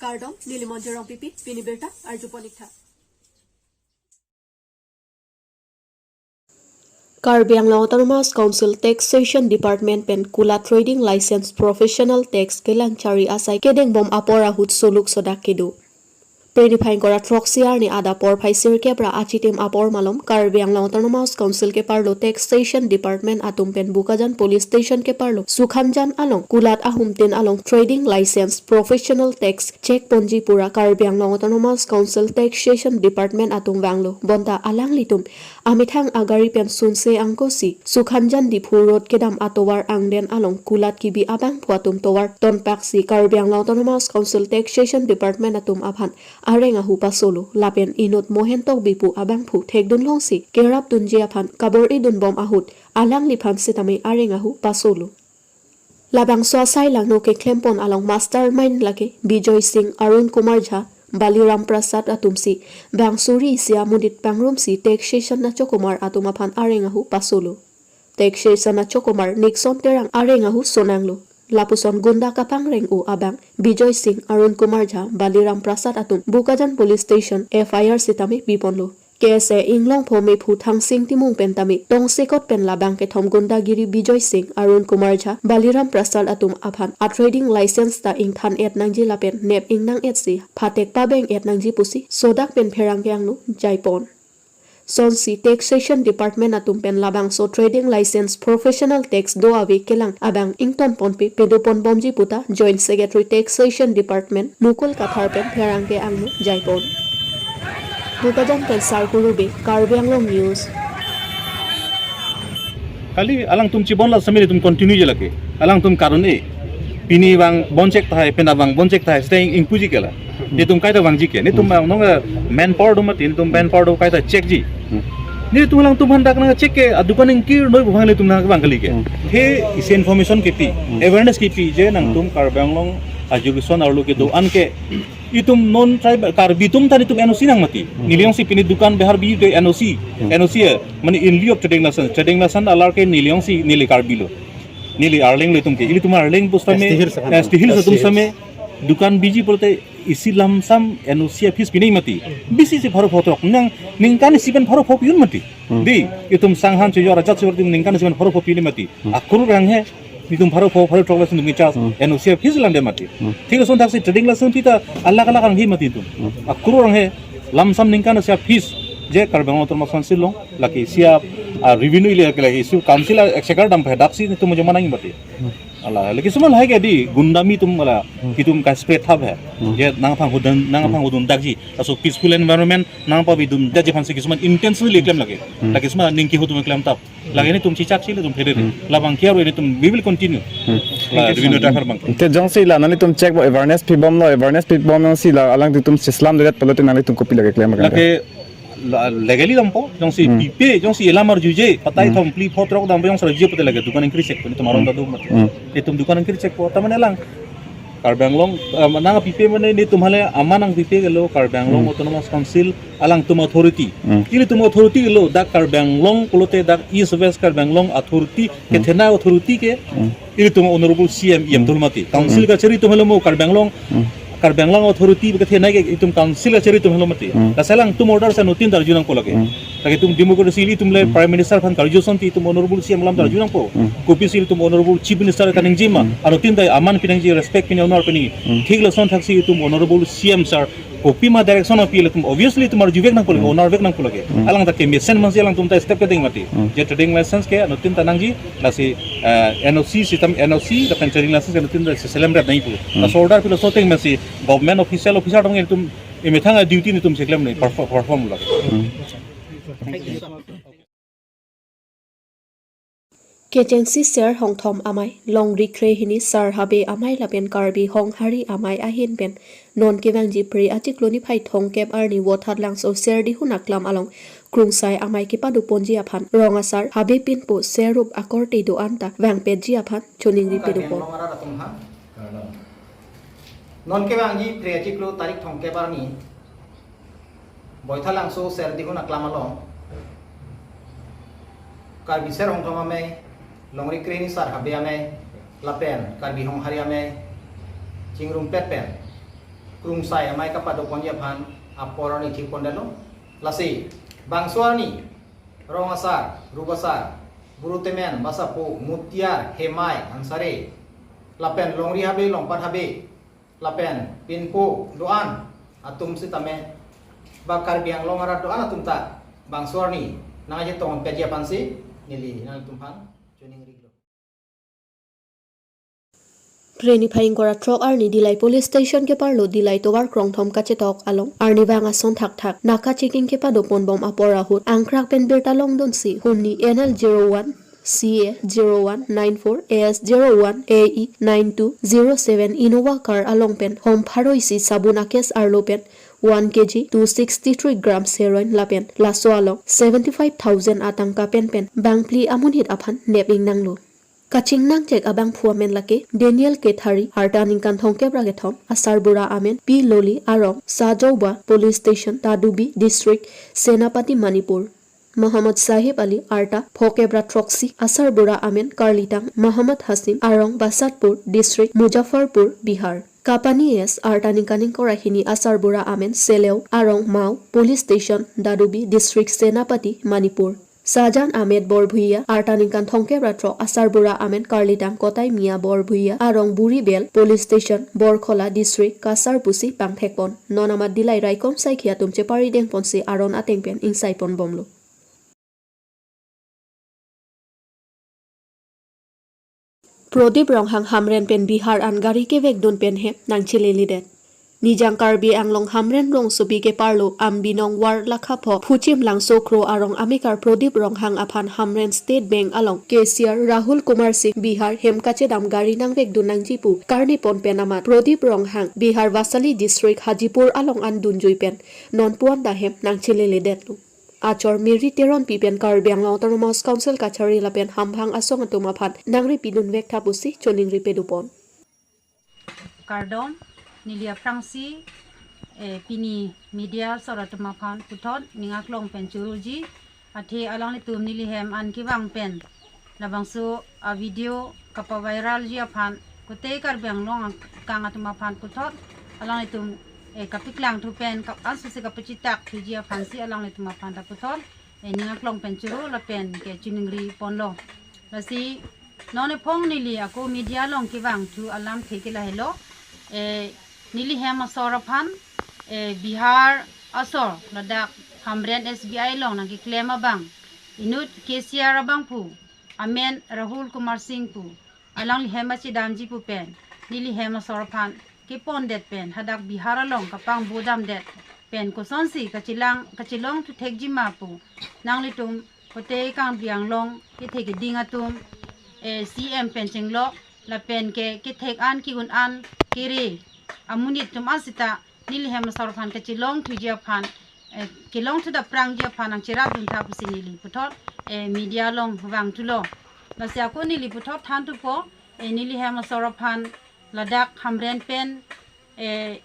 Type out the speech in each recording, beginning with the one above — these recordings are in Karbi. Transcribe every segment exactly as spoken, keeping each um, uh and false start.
Kardom, neli Monjir Rongpipi, pini birta arjupon ik tha. Karbi Anglong Autonomous Council Taxation Department pen kulat trading license professional tax kelang chari asai kedengbom apor ahut soluk sodak kedo. Pini phai ingkoi ra throksi arni adap porphai sirkep ra achitim apor malom Karbi Anglong Autonomous Council keparlo Taxation Department atum pen Bokajan Police Station keparlo Sukhanjan along kulat ahumtin along trading license professional tax check ponji pura Karbi Anglong Autonomous Council Taxation Department atum vanglo. Bonta alanglitum amethang agari pen sunse angkosi Sukhanjan Diphu Road kedam atovar angden along kulat kebi abangphu atum tovar tonpaksi Karbi Anglong Autonomous Council Taxation Department atum aphan areng ahu pasolo lapen inut Mohen Tokbi pu abangphu thekdun longsi kerap dunji aphan kabor-i dunbom ahut alangliphan sitame areng ahu pasolo. Labangso asai langno keklempon along mastermind lake Bijoy Singh, Arun Kumar Jha, Baliram Prasad atumsi bang suri isi amonit pangrumsi taxation achokomar atum aphan areng ahu pasolo. Taxation achokomar Nixon Terang areng ahu sonanglo. Lapuson gunda kapangreng-o abang Bijoy Singh, Arun Kumar Jha, Baliram Prasad atum Bokajan Police Station F I R sitame piponlo. K S A inglongpo mephu Thangsing Timung pen tame tongsekot pen labang kethom gundagiri Bijoy Singh, Arun Kumar Jha, Baliram Prasad atum aphan a trading license ta ingthan-et nangji lapen nep ingnang-etsi phatek pabeng-et nangji pusi sodak pen pherangke angno jaipon. Sonsi Taxation Department atum pen labangso trading license professional tax do ave kelang abang ingtonponpe pedoponbomji puta Joint Secretary Taxation Department Mukul Kathar pen pherangke angno jaipon. Bokajan pen Sarkuru Bey, Karbi Anglong News. Kali alangtum chibonla sambil itum continue je lake. Alangtum karone. Pini vang bonchek tahai, pena vang bonchek tahai, staying ingpuji kela. Netum kaita vangji ke. Netum Hmm. vang nong, eh, manpower do mati, netum manpower do kaita check ji. Hmm. Netum alangtum aphan dak nang check ke, adukan ingkir noi bubang netum nang vang kali ke. Hmm. He isi information kepi, Hmm. awareness kepi, je nangtum Hmm. Karbi Anglong education arlo kedo-an ke. Itum non tribal Karbi atum than itum N O C nang mati. Hmm. Neli jongsi pini dukan behar bi te N O C. Hmm. N O C ya, mane in lieu of trading license. Trading license alar ke neli jongsi neli Karbi lo. Neli Arleng lo itum ke. Ilitum Arleng pusitame, S T Hills kan. S T Hills atum S T Hills. Same dukan biji pulote isi lamsam N O C a-fees pinei mati. Bisi si pharo pho throk. Nang ningkan isi pen pharo pho pi-un mati. Hmm. Di, itum sanghan chojor ajat chojor itum ningkan isi pen pharo pho pinei mati. Hmm. Akror rang he, itum pharo pho, pharo throk lason itum charge, Hmm. N O C a-fees lang de mati. Hmm. Thik ason thaksi trading license pi ta alak alak rang he mati itum. Hmm. Akror rang he, lamsam ningkan isi a-fees, je Karbi Anglong Autonomous Council along, lake isi a, a revenue le lake isi council a exchequer dam phe daksi netum joma nang mati. Hmm. Ala, lake semua lahai ke di, gundami atum ala, Hmm. itum ka spread thap he. Hmm. Je nangphan hudun, nangphan Hmm. hudun dakji, laso peaceful environment, nangphan bidun dakji aphansi kesemua intentionally klem lake. Hmm. Lake semua ningke atum klem thap. Lake netum chichak chili tum phere. Hmm. Labang kiaro netum, we will continue. Hmm. La, Thank you, revenue sir. Transfer bang. Te jongsi la nanglitum check bo awareness pibomlo, awareness pibom jongsi la alangtum chislam det pulote nanglitum kopi lake klem kan. Lake la, legally dampo, jongsi Hmm. pipe, jongsi elam arjuje, patai Hmm. thom phli pho throk dampo jongsi arjuje pute lake dukan ingkir check po, netum aron Hmm. ta do mati. Hmm. Netum dukan ingkir check po, ta mane lang. Karbi Anglong, eh, nang pipe mane netum hale aman nang pipe kelo Karbi Anglong Hmm. Autonomous Council alangtum authority. Hmm. Ilitum authority lo dak Karbi Anglong pulote dak East West Karbi Anglong authority Hmm. kethenei authority ke Hmm. ilitum honorable C M, E M Hmm. thul mati. Council Hmm. kachari atum helo mo Karbi Anglong. Hmm. Karbi Anglong authority kethenei ke itum council kachari atum helo mati. Hmm. Lasi alangtum order sa anuttin ta arju nangpo lake. Hmm. Lake itum democracy ilitum le Hmm. Prime Minister aphan karju asonsi itum honorable C M alam ta Hmm. arju nangpo. Hmm. Kopisi itum honorable Chief Minister kaningje ma. Hmm. Anuttin ta aman pinangji, respect pini, honor pini. Hmm. Thik lason thaksi itum honorable C M sir kopima direction api ilitum obviously itum arjuvek nangpo lake, Hmm. honor vek nangpo lake. Hmm. Alang ta kemesen mansi alangtum ta step kedeng mati. Hmm. Je trading license ke anuttin ta nangji, lasi, eh, N O C system, N O C lapen trading license ke anuttin ta selem rep nangpo. Hmm. Laso order pilo so ateng mansi government official, officer atum itum emethang a-duty netum si klem nangji, perform, perform lake. Hmm. Kechengsi Ser Hongthom Amei, Longri Krehini Sar Habe Amei lapen Karbi Honghari Amei ahin pen non kevangji Phre achiklo niphai thomkep arni Vothatlangso Serdihun aklam along Krungsai Amei kepadoponji aphan rong asar Habe Pinpo Serup akorte do-an ta vangpetji aphan choningri pedopon. Karbi Anglong arat atum aphan. Non kevangji Phre achiklo tarik thomkep arni Vothatlangso Serdihun aklam along Karbi Ser Hongthom Amei, Longri Krehini Sar Habe Amei, lapen Karbi Honghari Amei chingrumpet pen krungsai amei kapadoponji aphan apor arni thikpondetlo. Lasi bangso arni Rong Asar, Rup Asar, Buru Temen, Basapo, Mutiar, Hemai, Ansare, lapen Longri Habe, Longpat Habe, lapen Pinpo do-an atum sitame, ba Karbi Anglong arat do-an atum ta bangso arni nangchetongponji aphansi neli nanglitum aphan choningri lo. Phre niphai ingkoi ra throk arni Dillai Police Station keparlo Dillai Tovar Krongthom kachetok along arnivang ason thakthak naka checking kepadoponbom apor ahut angkrak pen birta longdunsi humni N L zero one C A zero one nine four A S zero one A E nine two zero seven Innova car along pen hom pharo isi sabun a-case arlo pen one K G two sixty three grams heroin lapen laso along seventy five thousand atangka pen pen bangphli amonit aphan nep-ingnanglo. Kachingnangchek abangphu amen lake Daniel Kethari, arta ningkan thomkep ra kethom, asarbura amen P Loli, arong Sajauba Police Station, Tadubi District, Senapati, Manipur. Muhammad Sahib Ali, arta phokep ra throksi, asarbura amen Karlitang Muhammad Hasim, arong Basantpur District, Muzaffarpur, Bihar. Kapani S, arta ningkan ingkoi ra hini, asarbura amen Seleo, arong Mao Police Station, Tadubi District, Senapati, Manipur. Sajan Ahmed Borbhuiya, arta ningkan thomkep ra throk, asarbura amen Karlitang Kotai Miya Borbhuiya, arong Buribel Police Station, Borkhola District, Kasar pusi pangthekpon. Non amat Dillai raikom saikhi atum cheparidengponsi aron ateng pen ingsaiponbomlo. Prodip Ronghang Hamren pen Bihar an gari kevekdun pen hem nangcheleledet. Nijang Karbi Anglong Hamren rongsopi keparlo Ambinong ward lakha pho Phuchim Langso Kro arong amekar Prodip Ronghang aphan Hamren State Bank along cashier Rahul Kumar Singh Bihar hem kachedam gari nangvekdun nangji pu karnipon pen amat Prodip Ronghang Bihar Vaishali District Hajipur along an dunjui pen non puan ta hem nangcheleledet lo. Achor Mary Teronpi pen Karbi Anglong Autonomous Council kachari lapen hamphang asong atum aphan nangripidun vektha pusi choningri pedupon. Kardom, neli aphrangsi, eh, pini media asor atum aphan puthot ning aklong pen choroji, athe alanglitum neli hem an kevang pen labangso a-video kapaviralji aphan, kote Karbi Anglong akang atum aphan puthot alanglitum, eh, kapaklangthu pen kap-, ansosi kapachetakthuji aphansi alanglitum aphan ta puthot, eh, ning aklong pen choro lapen ke choningriponlo. Lasi non ephong neli ako media along kevangthu alamthe ke lahelo, eh, neli hem asor aphan, eh, Bihar asor ladak Hamren S B I along nangkeklem abang inut cashier abangphu amen Rahul Kumar Singh pu, alangli hem achedamji pu pen neli hem asor aphan kepondet pen hadak Bihar along kapangbo damdet pen kosonsi kachelang kachelongthu thekji ma pu nanglitum kote Karbi Anglong kethe keding atum, eh, C M pen chenglok lapen ke kethek an ke-un an kere amonit atum an sita neli hem asor aphan kachelongthuji aphan, eh, kelongthu daprangji aphan nangcherapduntha pusi neli puthot, eh, media along vangthulo. Lasi ako neli puthot thanthupo, eh, neli hem asor aphan ladak Hamren pen, eh,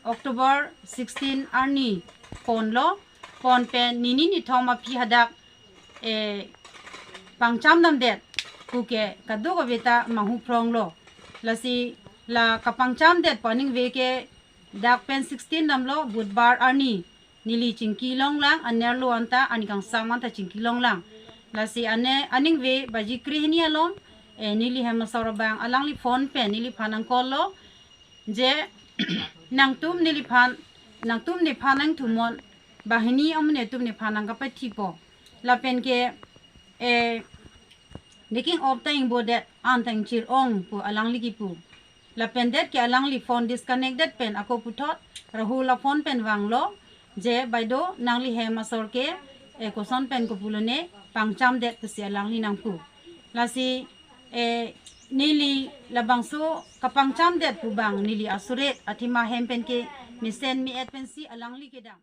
October sixteen arni ponlo, pon pen nini nithom aphi hadak, eh, pangcham damdet puke kadokave ta manghu phronglo. Lasi la kapangchamdet pu aningve ke dak pen sixteen damlo Budhbar arni neli chingki longlang, anerlo anta aningkangsam anta chingki longlang. Lasi ane aningve baji krehini along, eh, neli hem asor abang alangli phone pen neliphan nangcall lo. Je nangtum neliphan, nangtum nephan nangthumon, banghini amonit atum nephan nangkapathipo. Lapen ke, eh, neking op ta ingbodet, an ta ingchir-ong pu alangli kipu. Lapen det ke alangli phone disconnect det pen ako puthot Rahul aphone pen vanglo, je baido nangli hem asor ke, eh, koson pen kopulone pangchamdet pusi alangli nangpu. Lasi, eh, neli labangso kapangchamdet pu abang neli asuret athema hem pen ke mesen me-et pensi alangli kedam.